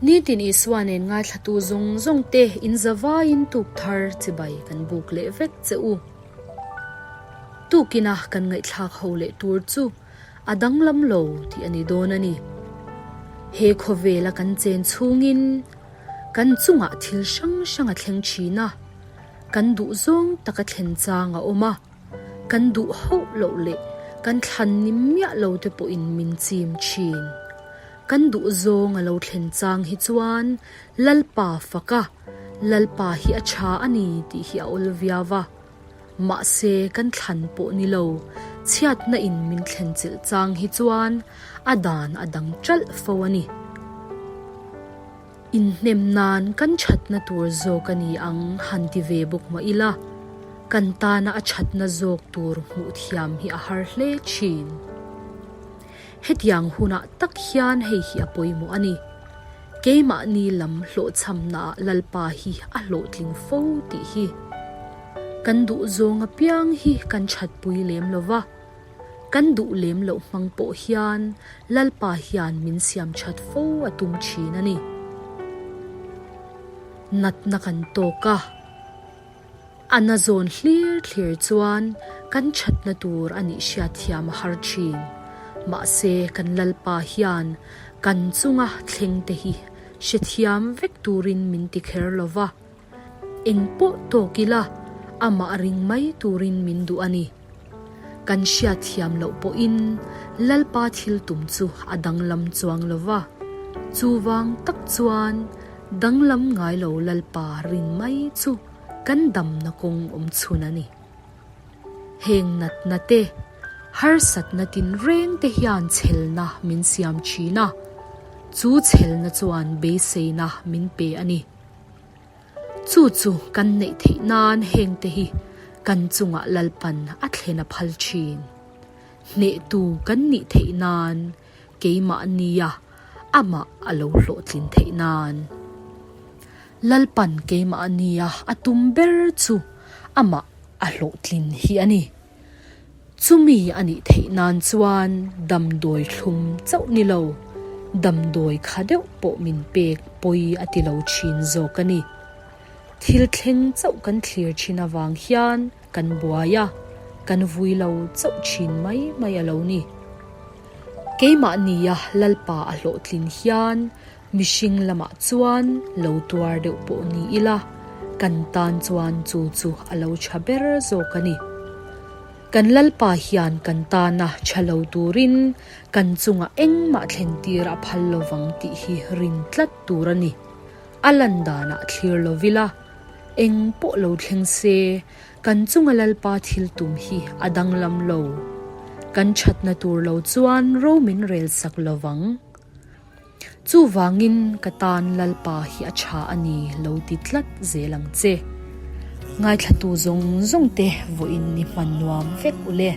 Nitin Isua nen ngaithlatu zawng zawng te in zavaiin tuk thar chibai kan buk leh vek che u. Tukina kan ngaihthlak ho leh tur chu a danglam lo tih a ni dawn a ni. He khawvela kan chen chhungin kan chungah thil hrang hrang a thleng thin a, kan duh zawng taka thlen chang a awm a. Kan duh hauh loh leh kan thlan ni miah lo te pawhin min chim thin. Kan duh zawng a lo thlen chang hi chuan Lalpa fak a, Lalpa hi a tha a ni tih hi a awl viau va. Mahse kan thlan pawh ni lo, chhiatna in min thlen chilh chang hi chuan a dan a dang ṭalh fo a ni. Inhnem nan kan thatna tur zawk a ni ang han ti ve bawk mah ila, kan tana a thatna zawk tur hmuh thiam hi a har hle thin. Hetiang hunah tak hian hei hi a pawimawh a ni. Keimahni lam hlawhchhamnaah Lalpa hi a hlawhtling fo tih hi. Kan duh zawng apiang hi kan thatpui lem lo va. Kan duh lem loh hmang pawh hian Lalpa hian min siam that fo a tum thin a ni. Natna kan tawk a, a na zawn hlir thlir chuan kan thatna tur a nih hriatthiam a har thin. Mahse kan Lalpa hian kan chunga thleng te hi hrethiam vek turin min ti kher lo va. Eng pawh tawk ila, amah ring mai turin min duh a ni. Kan hriatthiam loh pawhin Lalpa thil tum chu a danglam chuang lo va, chuvang tak chuan danglam ngai lo Lalpa rin mai chu kan damna kawng awm chhun a ni. Heng natna te, harsatna tinreng te hian chhelna min siam thin a, chu chhelna chuan beiseina min pe a ni. Chu chu kan neih theih nan heng te hi kan chungah Lalpan a thlen a phal thin. Hnehtu kan nih theih nan keimahnia amah a lo hlawhtlin theih nan. Lalpan keimahnia a tum ber chu amah a hlawhtlin hi a ni. Chumi a nih theih nan chuan damdawi thlum chauh ni lo, damdawi kha deuh pawh min pek pawi a ti lo thin zawk a ni. Thil thleng chauh kan thlir thin avang hian kan buai a, kan vui lo chauh thin mai mai a lo ni. Keimahnia Lalpa a hlawhtlin hian Mihring lamah chuan lo tuar deuh pawh ni ila, kan tan chuan chu chu a lo tha ber zawk a ni. Kan Lalpa hian kan tana tha lo turin kan chungah engmah thlen tir a phal lovang tih hi rin tlat tur a ni. A lan danah thlir lo ila, eng pawh lo thleng se, kan chunga Lalpa thil tum hi a danglam lo. Kan thatna tur lo chuan ro min rel sak lovang. Chuvangin ka tan Lalpa hi a tha a ni lo ti tlat zel ang che. Ngaithlatu zawng zawng te vawiin ni hman nuam vek u le.